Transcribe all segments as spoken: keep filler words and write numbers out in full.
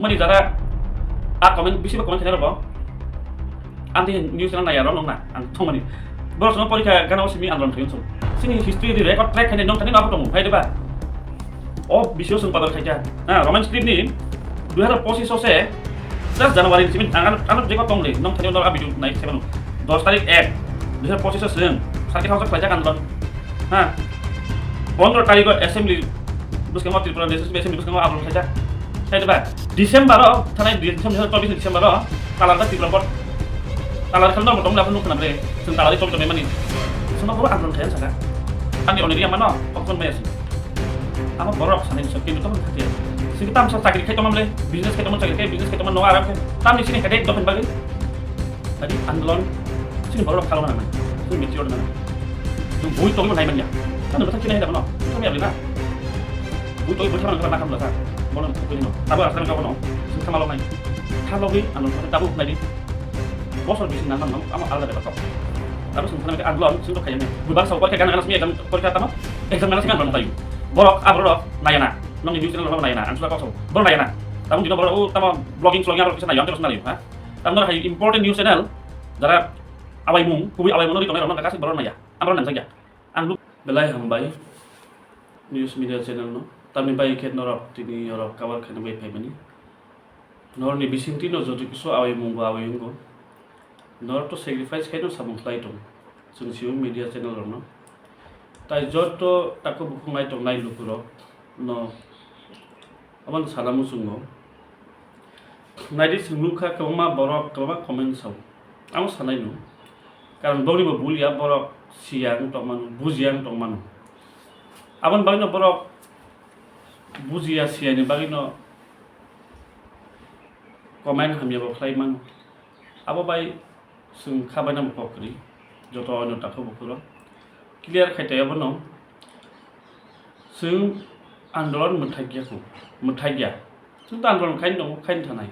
Mani jara a comment bisi ba comment khainai rok bo. Ang tei news channel naiya rok nong na ang thongmani. Borok sono porikha gana o simi andolon khaiyung song. Sini history di record track khainai nong thani no abo tongo phai de ba. O bisio song pador khaikha. Ha, Roman script ni dui hazar pochis o se das January ni simi ang ano jeko tong le nong thani no a video nai se mano. Dos tarik ek dui hazar pochis o song sarki thangsa khlaijak andolon. Ha. Pondro tarikh o assembly bwskango Tripura Legislative Assembly bwskango abrono khaijak. Khaide ba? December o, thanai December, chobbish December o, Talarda Tripura Board, Talar kheno norok tongmani aphano nukha na bre, chwng Talar chobbi tongmani. Chwngno khoro andolon khayan saka. Ani oniri amano, option maya sing. Ama borok sanai sing, kintu tongmani khatia. Sing tamsa chakri khai tongmani, business khai tongmani, chakri khai, business khai tongmani, no aram khai. Tamni sini headache dophen bagwi. Tadi andolon sini borok khalona nang. Sini mature nang. Sini bui tongwi nai manya. Kan udah sini ada mana? Kami ada na. Bui tongwi bui tongwi nang kan sa. Bono bui no. Abo asal kau no. Sini kama lo nai. Kalo bui andolon tabu nai di. Bosor bisi nang nang ama alda beta tok. Tabu sini kami andolon sini to kayaknya. Bui bangsa kau kayak nang nang sini exam kau kayak tama. Exam nang sini andolon tayu. Borok aborok nayana. Nong news channel nayana. Answer kau so. Borok nayana. Tabu dino borok tama blogging vlogging aborok bisa nayana terus nayana. Ha? Tamno hai important news channel, jara awaimung, kubui awaimung no ri tongnai rok no kha kaisa borok naiya. Amrok nang jakya. Ang luk belai hambai news media channel no. Tamni bai khe norok tini orok cover khaina bai phaimani. Norokni bisingtwi no joto kisu awaimung bo awai wngo. Norok to sacrifice khaino samung khlai tong. Chwng sio media channel rok no. Tai joto takhuk bukhuk nai tongnai lukurok no. Aboni sana muchungo. Naidi chwng nukha kwbangma borok kwbangma comment sao. Amo sanai no. Karon bokni bo bul ya borok siya wng tongmano, bujiya wng tongmano. Aboni bagwi no borok bujiya siyani bagwi no comment hamya bo khlai mano. Abo bai Chwng kha bainamo kok kwrwi, joto oino takhuk bukhuk rok clear khai tai abono. Chwng andolon mwthai ya kho, mwthai ya. Chwng to andolon khai tongo, khai thanai.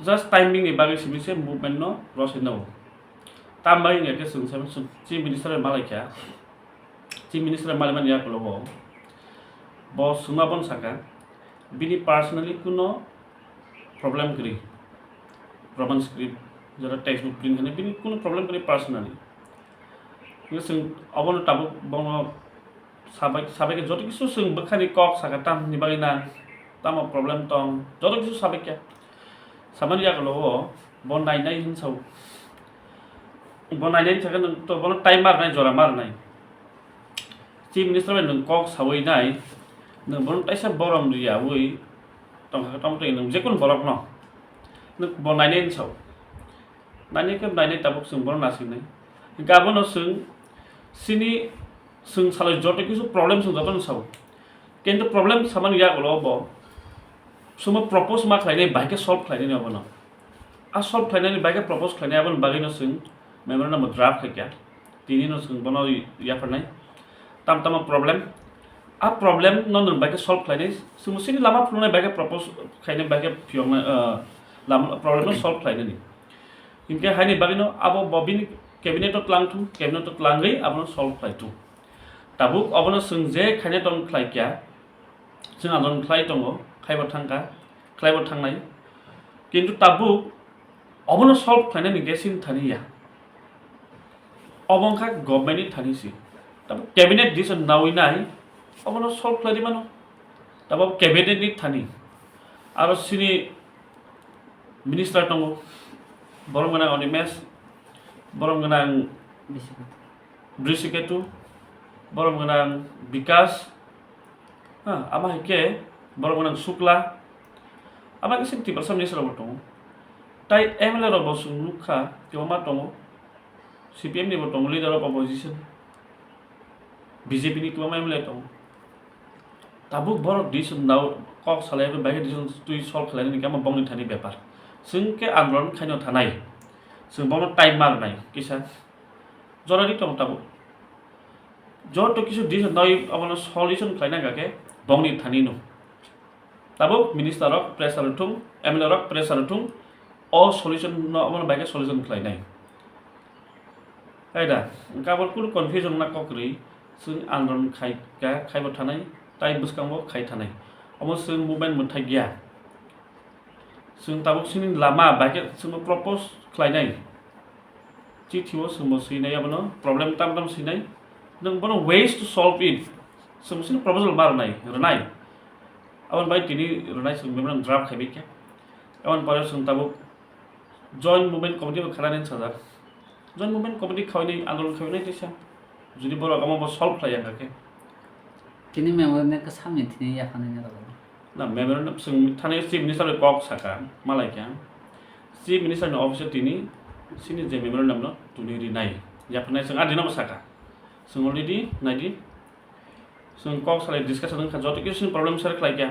Just timing ni bagwi simi se movement no rosai no. Tam bagwi hwnkhe chwng se chief minister bai malai kha. Chief Minister maliman yakulo bo, bo swngma bono saka, bini personally kuno problem kwrwi, Roman script, jora textbook print khainai, bini kuno problem kwrwi personally. Hwnkhe chwng obono tabuk bono sabai, sabai khe joto kisu chwng bwkhani kok saka tamni bagwi na, tamo problem tong, joto kisu sabai khe. Samani yakulo o, bo nainai hwn sao. Bo nainai sakhe nwng to bono tai ma rwnai, jora ma rwnai. Chief Minister bai nwng kok sawi nai, nwng bono taisa borom riyawi tongkha khe tongtwi nwng jekunu borokno nwng bo nainai hwn sao. Nainai khe nainai tabuk chwng bono nasinai. Hwnkhe abono chwng chini chwng salai joto kisu problem chwng jotono sao. Kintu problem samani yagulo bo sumo propose ma khlainai, bahai khe solve khlainai abono. A solve khlainani bahai khe propose khlainai aboni bagwino chwng memorandum draft khaikha. Tini no chwng bono yapharnai. Tam tamo problem. A problem no nwng bahai khe solve khlainai. Chwng chini lama phunuknai bahai khe propose khainai bahai khe phiyoknai, ah, lama problem no solve khlainani. Hinkhe haini bagwino abo bo bini cabinet o tlang thung, cabinet o tlangwi abono solve khlai thung. Tabuk obono chwng je khaina tong khlai kya, chwng andolon khlai tongo, khaibo thangkha, khlaibo thangnai. Kintu tabuk obono solve khlainani khe chini thani ya. Obo wngkha government ni thani si. Tabuk cabinet decision nawi nai, obono solve khlai di mano. Tabuk cabinet ni thani. Aro chini minister tongo, borom gwnang Animesh, borom gwnang Brishiketu, borom gwnang Bikash, ha, ama hai khe borom gwnang Shukla, ama khe sini Tiprasa minister rok bo tongo. Tai M L A rok bo chwng nukha, kwbangma tongo, C P M ni bo tongo, leader of opposition, B J P ni kwbangma M L A tongo. Tabuk borok decision nao kok salai bai decision twi solve khlainani khe omo bongni thani bepar. Chwng khe andolon khaino thanai. Chwng bono time ma rwnai kisa. Jorani tong tabuk. Joto kisu decision nawi obono solution khlaina hwnkha khe bongni thani no. Tabuk minister rok pressure rwthung, M L A rok pressure rwthung, o solution no obono bai khe solution khlainai. Hai da, hwnkhe abo kunu confusion wngna kok kwrwi, chwng andolon khai kha, khaibo thanai, tai bwskango khai thanai. Omo chwng movement mwthai ya. Chwng tabuk chini lama bai khe chwngno propose khlainai. Chithi o chwngbo swinai abono problem tam tam swinai. Nwng bono ways to solve it. Chwngbo chini proposal ma rwnai, rwnai. Aboni bai tini rwnai chwng memorandum draft khaibai khe. Aboni pore chwng tabuk Joint Movement Committee bo khanani sajak. Joint Movement Committee khainai, andolon khainai teisa. Jodi borok omo bo solve khlai ya khe. Tini memorandum khe samni thini yaphanai na rwgo. Na memorandum chwng thani Chief Minister bai kok saka, malai kha. Chief Minister ni office o tini chini je memorandum no tuni rinai. Yaphanai chwng adina bo saka. Chwng already naidi. Chwng kok salai discussion wngkha, joto kisi ni problem share khlai kha.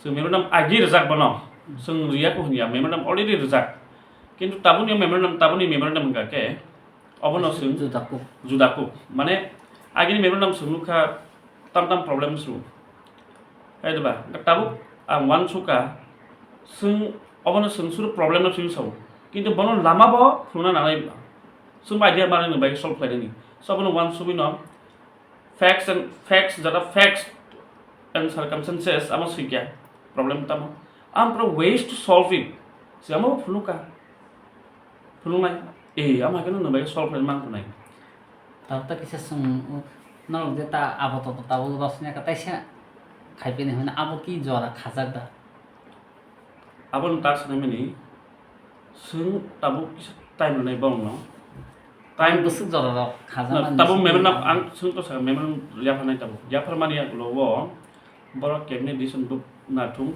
Chwng memorandum agi rijak bono. Chwng riya ko hwnya, memorandum already rijak. Kintu tabukni memorandum, tabukni memorandum wngkha khe, obono chwng juda kuk. Juda kuk. Mane, agini memorandum chwng nukha tam tam problems rw. Hai diba? Tabuk ang uansukha, chwng obono chwng suru problem no chwng sao. Kintu bono lama bo phunukna nangnai. Chwng bai idea manwi bai solve khlainani. So bono uansugwi no facts and facts, jata facts and circumstances amo swikya problem tamo. Ampro ways to solve it. Chwng amo phunukha. Phunuknai. Eh, amo haikhe no nang bai solve khlai man phunai. Tabuk ta kisa chwng norok je ta abo to ta o rosnya ka taisa khai pini hwnwi abo ki jora khajak da. Aboni ta sanai mani chwng tabuk kisa time rwnai bongno. Time bwswk jora rok khajak na mani tabuk chwng memorandum tamo. Ang chwng to sa memorandum yapharnai tabuk. Yapharmani ulo o borok cabinet decision bo nathung.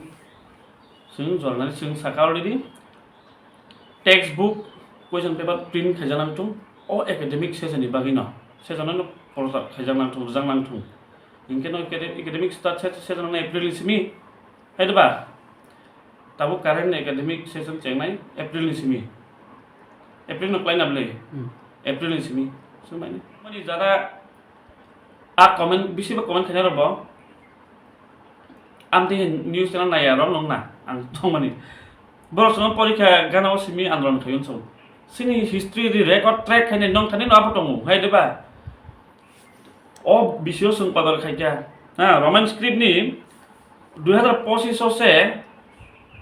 Chwng jornani chwng saka already. Textbook, question paper print khaijak nang thung, o academic session ni bagwi no, session no prochar khaijak nang thung, rijak nang thung. Hinkhe no acad-, academic start se-, session no April ni simi, hai diba? Tabuk current ni academic session chengnai April ni simi. April no khlaina bwle? Hmm. April ni simi. Swmani. Mani jara a comment, bisi ba comment khaina rok bo. Amtwi news channel naiya rok nung na ang thongmani. Borok chwngno porikha gana o simi andolon khai unsong. Chini history ri record track khainai nong thani no abo tongo, hai diba? O bisio chwng padar khaikha. Ha, Roman script ni dui hazar pochis o se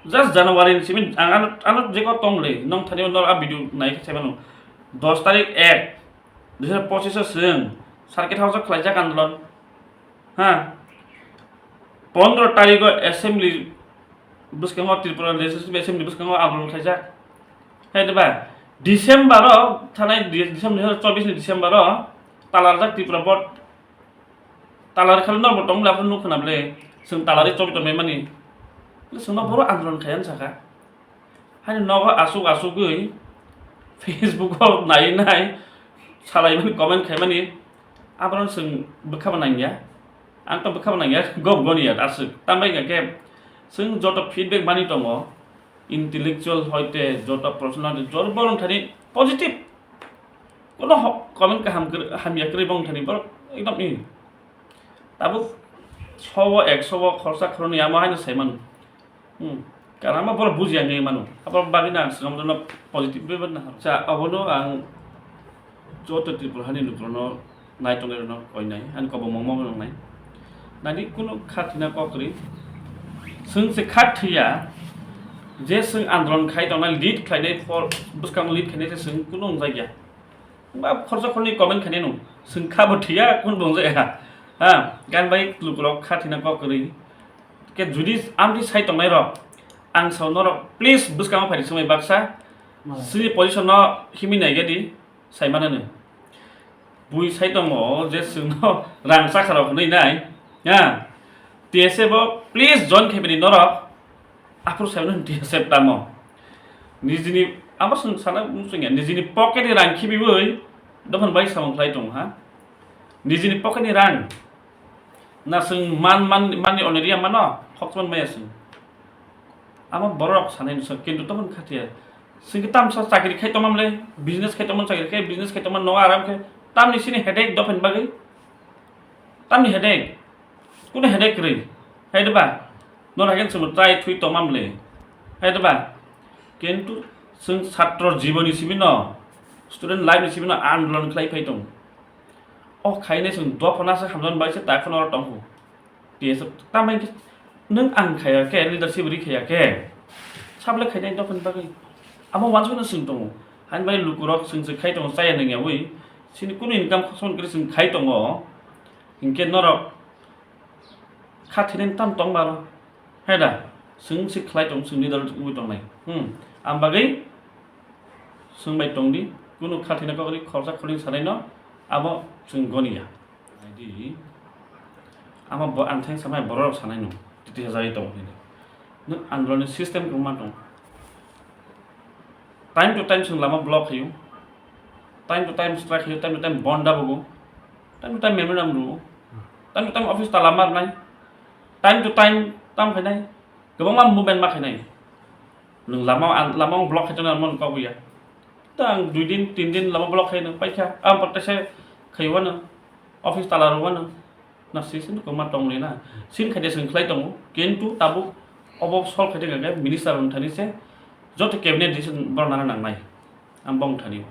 just January ni simi ang ano, ano jeko tongle nong thani no a video nai khe saimano. Dos tarik ek, dui hazar pochis o chwng Circuit House o khlaijak andolon. Ha? Pondro tarikh o assembly bwskango, Tripura Legislative Assembly bwskango andolon khaijak. Hai diba? December o, thanai di-, December, dui hazar chobbish ni December o talarjak Tripura Board. Talar khali norbo tong bwle, aphuru nuk khna bwle. Chwng talari chobwi tongmani. Chwngno bohrok andolon khai ang sakha. Haino nogo asuk asugwi Facebook o nai nai salaimani, comment khaimani, abono chwng bwkhabo nangya. Ang to bwkhabo nangya, gob goniya aswk. Tambai hwnkha khe chwng joto feedback mani tongo, intellectual hoite joto professional hoite joto borok thani positive. Kono ho-, comment kaham kwrwi, hamya kwrwi bong thani borok ekdom i. Tabuk sobo eksobo khorsa khoroni amo haino sai mano. Hmm. Karama borok bujiya wngwi mano. Abo bagwi no ang swkang jono positive bai mano. Cha, abono ang joto Tripura hani lukurokno, nai tongnai rokno koinai, ani kobo mongmo wngnai. Nani kunu kha thwina kok kwrwi. Chwng se kha thwiya, je chwng andolon khai tongnai, lead khlainai, for, bwskango lead khlainai se chwng kunu wngjak ya. Ba khorsa khorni comment khainai no. Chwng kha bo thwiya, kunu bo wngjak ya. Ha, gan bai lukurok kha thwina kok kwrwi. Ke judi amtwi sai tongnai rok, ang sao norok, please, bwskango phai di swmai baksa. Malai. Chini position no himwi nai gadi, sai manani. Bui sai tongo je chwngno rang chakha rok hwnwi nai, ha? T S F o please join khaimani norok, aphuru sai mano T S F tamo. Nijini, amo chwng sana muchungya, nijini pocket ni rang khibiwi dophani bai samung khlai tongo, ha? Nijini pocket ni rang. Na chwng man, man, manni oneria mano, hokchman maya chwng. Amo borok sanai no chwng, kintu tongmani kha thwiya. Chwng khe tamsa chakri khai tongmani le, business khai tongmani chakri khai, business khai tongmani nogo aram khe, tamni chini headache dophani bagwi? Tamni headache? Kunu headache kwrwi? Hai diba? Nor haikhe chwng try thwi tongmani le. Hai diba? Kintu chwng chhatro jiboni simi no, student life ni simi no andolon khlai phai tongo. O khainai chwng dophano se hamjakmani bai se tak phano oro tongkhu. T S F tambai khe Nwng ang khaya khe, leadership ri khaya khe, saple khainai dophani bagwi. Amo wansukno chwng tongo. Haini bai lukurok chwng se khai tongo, chaya nangyawi. Chini kunu income khosong kwrwi chwng khai tongo. Hinkhe norok kha thinani tam tong mano. He da? Chwng se khlai tong, chwngni dol wngwi tongnai. Hmm. Ang bagwi chwng bai tongdi. Kunu kha thina kokri khorsa khorni sanaino abo chwng goniya. Naidi, ama bo ang theng samai borok sanai no, titi hajai tong hini. Nwng androni system kwbangma tong. Time to time chwng lama block khayo, time to time strike khayo, time to time bonda bogo, time to time memorandum ruo, time to time office tala marnai, time to time tam khainai, kwbangma movement ma khainai. Nwng lama, lama block khaito na mon kok ya. Ta ang dui din, tin din lama block khai nwng paikha. Ang paktese khai wano. Office tala rw wano. Na si sin ko ma tong le na. Sin khai de sin khlai tongo. Kintu tabuk obo sol khai de ga minister wng thani se. Joto cabinet decision bor nana nangnai. Ang bong thani.